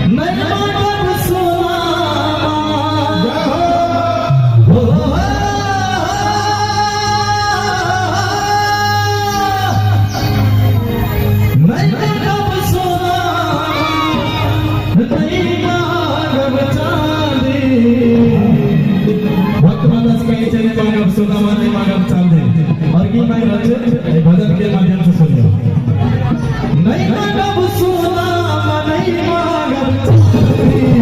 नहीं मांगब सोना हो, नहीं मांगब सोना, नहीं मांगब चांदी। भक्त माता से कहे छै, नहीं मांगब सोना, नहीं मांगब चांदी। और की मांग रहल छै, एहि भजन के माध्यम से सुनियो। नहीं मांगब सोना, नहीं मांगब चांदी।